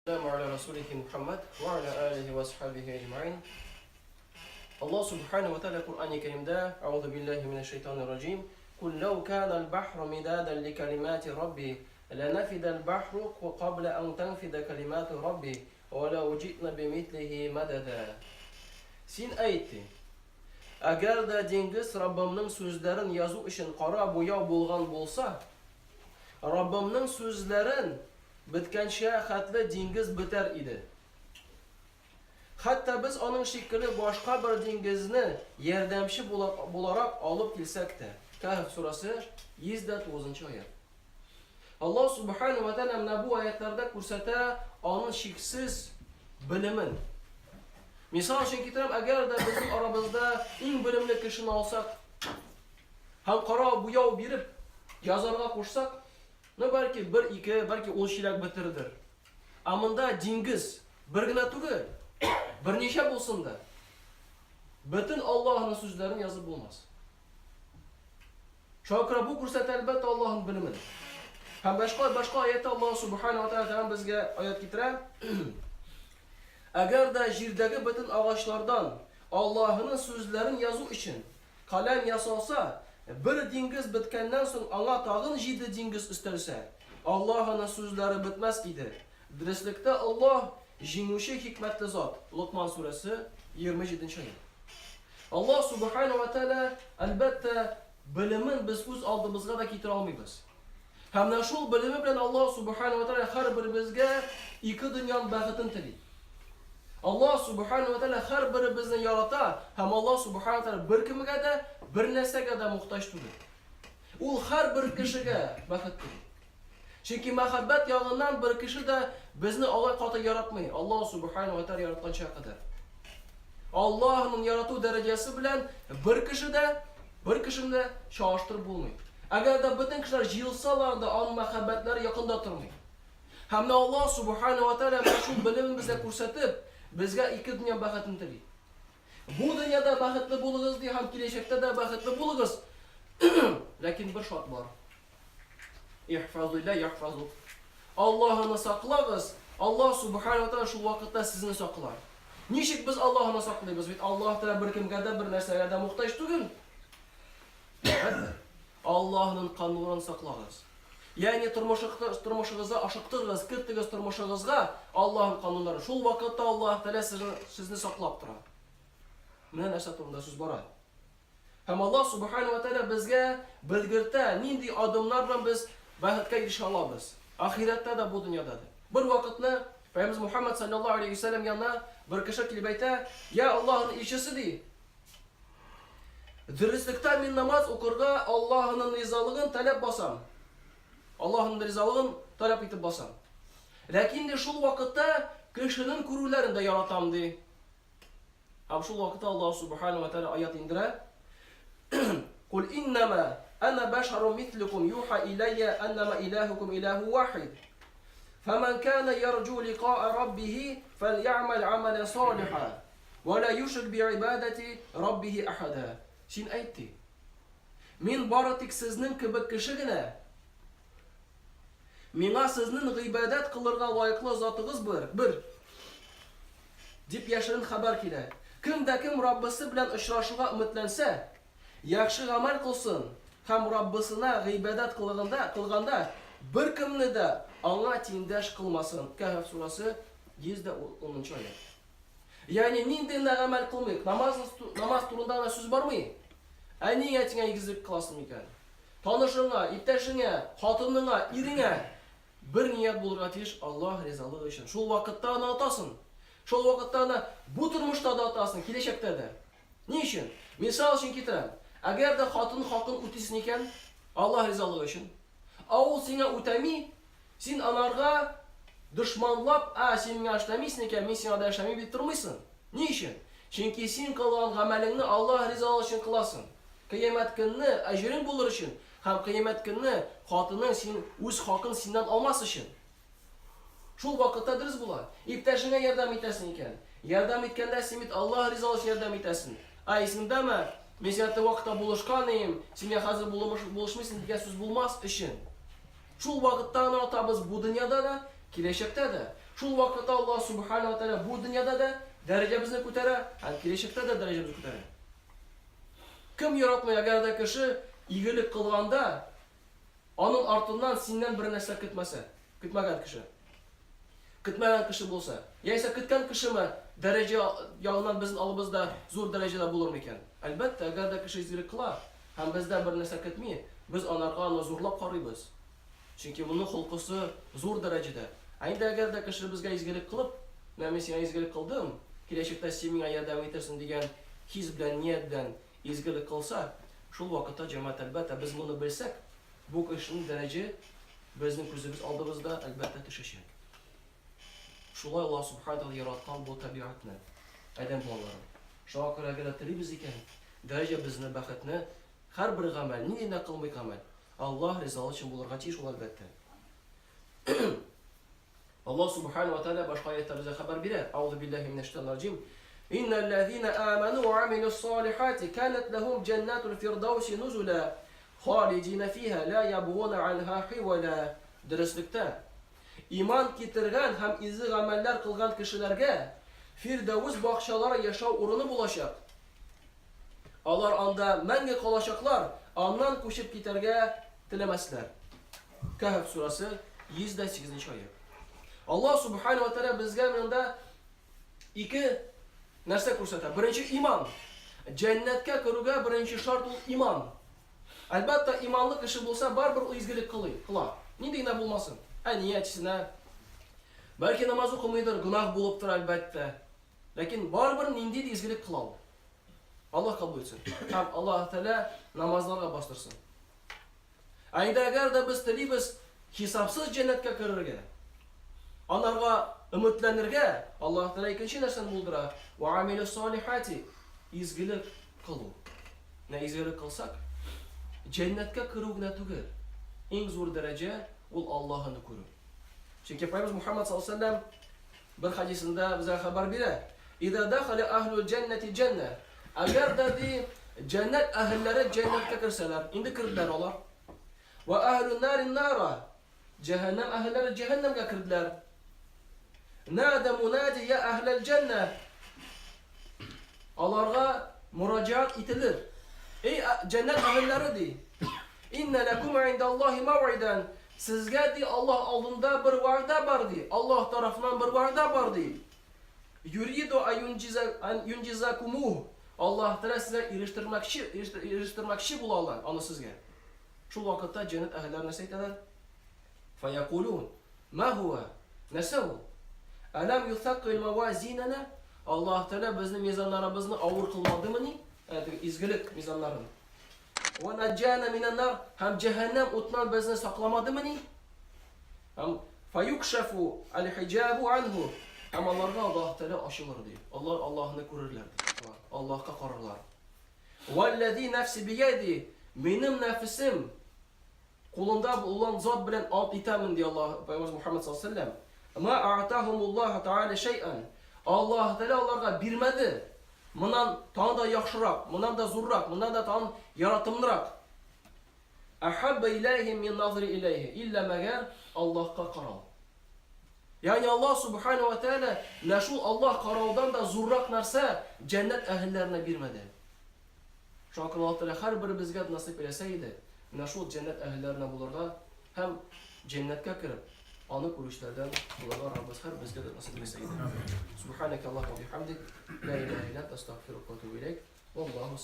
Вассаламу аля расулихи Мухаммад ва аля алихи ва асхабихи әҗмәин. Аллаһ субханаһу ва тааля Куръани Кәримдә: Аузу биллаһи минәш шайтанир раҗим. Кул лау кана аль-бахру мидадан ли калимати рабби, ланафида аль-бахру кабла ан танфида калимату рабби, ва лау җи'на бимислихи мадада. Син әйт, ди. Әгәр дә диңгез Раббымның сүзләрен язу өчен кара буяу булган булса, Раббымның сүзләрен беткәнчә хәтле диңгез бетәр иде. Хәтта без аның шикелле башка бер диңгезне ярдәмче буларак алып килсәк тә. Кәһф сүрәсе, 109 нчы аять. Аллаһ Субхану ва Тәгалә менә бу аятларда күрсәтә аның чиксез белемен. Мисал өчен китерәм, әгәр дә безнең арабызда иң белемле кешене алсак һәм кара буяу биреп язарга кушсак, Ну, бәлки, бер, ике, бәлки, ун чиләк бетердер. Ә монда диңгез бер генә түгел, берничә булсын да. Бөтен Аллаһының сүзләрен язып булмас. Шуңа күрә бу күрсәтә, әлбәттә, Аллаһның белемен. Һәм башка башка аятта Аллаһ субхана ва тааля безгә аят китерә. Әгәр дә җирдәге бөтен агачлардан Аллаһының сүзләрен язу өчен Каләм ясалса, бер диңгез беткәннән соң аңа тагын җиде диңгез өстәлсә, Аллаһының сүзләре бетмәс иде. Дөреслектә Аллаһ, җиңүче хикмәтле зат. Локман сүрәсе, 27 нче аять. Аллаһ Сүбхәнәһү вә Тәгалә, әлбәттә, белемен без үз алдыбызга да китерә алмыйбыз. Һәм менә шул белеме белән Аллаһ Субхану ва Тәгалә һәрберебезгә ике дөньяның бәхетен тели. Аллаһ Субхану ва Тәгалә һәрберебезне ярата һәм Аллаһ Субхану ва Тәгалә беркемгә дә, бер нәрсәгә дә мохтаҗ түгел. Ул һәрбер кешегә бәхет тели. Чөнки мәхәббәт ягыннан бер кеше дә безне алай каты яратмый, Аллаһ Субхану ва Тәгалә яратканча кадәр. Аллаһның ярату дәрәҗәсе белән бер кеше дә, бер кешене дә чагыштырып булмый. Әгәр дә бөтен кешеләр җыелсалар да, аның мәхәббәтләре якында тормый. Һәм менә Аллаһ Субхана ва Тәгалә менә шул белемен безгә күрсәтеп, безгә ике дөнья бәхетен тели. Бу дөньяда бәхетле булыгыз ди һәм киләчәктә дә бәхетле булыгыз. Ләкин бер шарт бар. Ихфазулла яхфазук. Аллаһыны саклагыз, Аллаһ Субхана ва Тәгалә шул вакытта сезне саклар. Ничек без Аллаһыны саклыйбыз? Бит Аллаһ Тәгалә беркемгә дә, бер нәрсәгә дә мохтаҗ түгел. Аллаһның кануннарын саклагыз. Ягъни тормышыгызга ашыктырыгыз, кертегез тормышыгызга Аллаһның кануннарын. Шул вакытта Аллаһ Тәгалә сезне, сезне саклап тора. Менә нәрсә турында сүз бара. Һәм Аллаһ Субхану ва Тәгалә безгә белгертә, нинди адымнар белән без бәхеткә ирешә алабыз. Ахирәттә дә, бу дөньяда да. Бер вакытны Пәйгамбәребез Мухаммад саллаллаһу алейхи ва сәлләм янына бер кеше килеп әйтә: "Я Аллаһның илчесе, ди, Дөреслектә мин намаз укырга Аллаһының ризалыгын таләп басам. Аллаһының ризалыгын таләп итеп басам. Ләкин ди шул вакытта кешенең күрүләрен дә яратам ди. Һәм шул вакытта Аллаһ субхану ва тааля аят индерә. Кул иннама ана башарун мислукум юха илайя аннама илахукум илаху вахид. Фаман кана ярджу ликаа раббихи фальямал амаля салиха. Вә лә юшрик би гыйбадәти Раббихи әхәдә. Син әйт, ди, Мин бары тик сезнең кебек кеше генә. Миңа сезнең гыйбадәт кылырга лаеклы затыгыз бер, бер, дип яшерен хәбәр килә. Кем дә кем Раббысы белән очрашуга өметләнсә, яхшы гамәл кылсын һәм Раббысына гыйбадәт кылганда, кылганда беркемне дә Аңа тиңдәш кылмасын. Кәһф сүрәсе, 110 нчы аять. Ягъни нинди генә гамәл кылмыйк, намаз, намаз турында гына сүз бармый. Әниеңә әтиңә игезлек кыласың микән? Танышыңа, иптәшеңә, хатыныңа, иреңә бер ният булырга тиеш Аллаһ ризалыгы өчен. Шул вакытта аны атасың. Шул вакытта аны бу тормышта да атасың, киләчәктә дә. Ни өчен? Мисал өчен китерәм. Әгәр дә хатын хакын үтисең икән, Аллаһ ризалыгы өчен, ә ул сиңа үтәми, Син анарга дошманлап, ә, син миңа эшләмисең икән, мин сиңа да эшләмим дип тормыйсың. Ни өчен? Чөнки син кылган гамәлеңне Аллаһ ризалыгы өчен кыласың. Кыямәт көнне әҗерең булыр өчен һәм кыямәт көнне хатының син үз хакын синнән алмас өчен. Шул вакытта дөрес була. Иптәшеңә ярдәм итәсең икән. Ярдәм иткәндә син бит Аллаһ ризалыгы өчен ярдәм итәсең. Ә исеңдәме, мин сиңа теге вакытта булышкан идем, син миңа хәзер булышмыйсың дигән сүз булмас өчен. Шул вакытта гына атабыз бу дөньяда да, киләчәктә дә. Шул вакытта Аллаһ Субхана ва Тәгалә бу дөньяда да дәрәҗәбезне күтәрә һәм киләчәктә дә дәрәҗәбезне күтәрә. Кем яратмый, әгәр дә кеше игелек кылганда, аның артыннан синнән бер нәрсә көтмәсә, көтмәгән кеше. Көтмәгән кеше булса, яисә көткән кешеме дәрәҗә ягыннан безнең алыбызда зур дәрәҗәдә булыр микән? Әлбәттә, әгәр дә кеше изгелек кыла һәм бездән бер нәрсә көтми, без анарга аны зурлап карыйбыз. Чөнки моның холкысы зур дәрәҗәдә. Ә инде әгәр дә кеше безгә изгелек кылып, менә мин сиңа изгелек кылдым, киләчәктә син миңа ярдәм итерсең дигән хис белән, ният белән изгелек кылса, шул вакытта, җәмәгать, әлбәттә, без моны белсәк, бу кешенең дәрәҗе безнең күзебез алдыбызда, әлбәттә, төшәчәк. Шулай Аллаһ Субхана Тәгалә яраткан бу табигатьне, адәм балаларын. Шуңа күрә әгәр дә телибез икән, дәрәҗәбезне, бәхетне, һәрбер гамәл, нинди генә кылмыйк гамәл, Аллаһ ризалыгы өчен булырга тиеш ул, әлбәттә. Аллаһ Субхана ва Тәгалә башка аятьтә безгә хәбәр бирә. Аузу биллаһи минәш шайтанир раҗим. Иннәлләзина аману ва амилус салихати канат лахум җаннатул фирдауси нузула халидина фиха ла ябгуна анха хивала. Дөреслектә, иман китергән һәм изге гамәлләр кылган кешеләргә Фирдәвес бакчалары яшәү урыны булачак. Алар анда мәңге калачаклар, аннан күчеп китәргә теләмәсләр. Кәһф сүрәсе 108 нче аять. Аллаһ Субхану ва Тәгалә безгә монда ике нәрсә күрсәтә. Беренче иман. Җәннәткә керүгә беренче шарт ул иман. Әлбәттә, иманлы кеше булса, барыбер ул изгелек кылый, кыла. Нинди генә булмасын. Әни, әтисенә. Бәлки намаз укымыйдыр, гөнаһ булып тора, әлбәттә. Ләкин барыбер нинди дә изгелек кыла ул. Аллаһ кабул итсен. Һәм Аллаһ Тәгалә намазларга бастырсын. Ә инде әгәр дә без телибез хисапсыз җәннәткә керергә, анарга өметләнергә, Аллаһ Тәгалә икенче нәрсәне булдыра. Ва амилу салихати изгелек кылу. Менә изгелек кылсак, җәннәткә керү генә түгел, иң зур дәрәҗә ул Аллаһыны күрү. Чөнки Пәйгамбәребез Мухаммад саллаллаһу алейһи ва сәлләм Бер хәдисендә безгә хәбәр бирә, Иза дахаля әһлүл җәннәти җәннә. Әгәр дә ди, җәннәт әһелләре җәннәткә керсәләр, инде керделәр алар. Вә әһлүн нарин нара. Җәһәннәм әһелләре җәһәннәмгә керделәр. Нада мунади я әһләл җәннә. Аларга мураҗаат ителер. Эй, җәннәт әһелләре ди. Инна ләкум индаллаһи мауидан. Сезгә ди Аллаһ алдында бер вәгъдә бар ди. Аллаһ тарафыннан бер вәгъдә бар ди. Юриду ан юнҗизакумуh. Аллаһ Тәгалә сезгә ирештермәкче, ирештермәкче була ала аны сезгә. Шул вакытта җәннәт әһелләре нәрсә әйтәләр? Фаякулун. Ма һуа? Нәрсә ул? Әләм юсаккил мавазинана? Аллаһ Тәгалә безнең мизаннарыбызны авыр кылмадымыни? Ә, теге изгелек мизаннарын. Вә наҗҗана минән нар, һәм җәһәннәм утыннан безне сакламадымыни? Һәм фаюкшафу аль-хиҗабу анһу, һәм аларга Аллаһ Тәгалә ачылыр ди. Алар Аллаһны күрерләр ди. Аллаһка карарлар. Вәлләзи нәфси бияди, минем нәфесем Кулында булган зат белән ант итәмен, ди Аллаһ, Пәйгамбәребез Мухәммәд саллаллаһу алейһи ва сәлләм, Ма а'таһумуллаһу тәгалә шәй'ән, Аллаһ Тәгалә аларга бирмәде, моннан тагын да яхшырак, моннан да зуррак, моннан да тагын яратымлырак. Әхәббә иләйһим мин назри иләйһи, илля мәгәр Аллаһка карау. Ягъни Аллаһ субхана ва тәгалә менә шул Аллаһ караудан да зуррак нәрсә җәннәт әһелләренә бирмәде. Шуңа күрә Аллаһ Тәгалә һәрберебезгә дә насыйп әйләсә иде, менә шул җәннәт әһелләренә булырга һәм җәннәткә кереп, аны күрүчеләрдән булырга Раббыбыз һәрберебезгә дә насыйп әйләсә иде. Субханәкә Аллаһумма ва бихамдик, ла илаһа илля анта, астагфирука ва атубу иләйк. Валлаһу.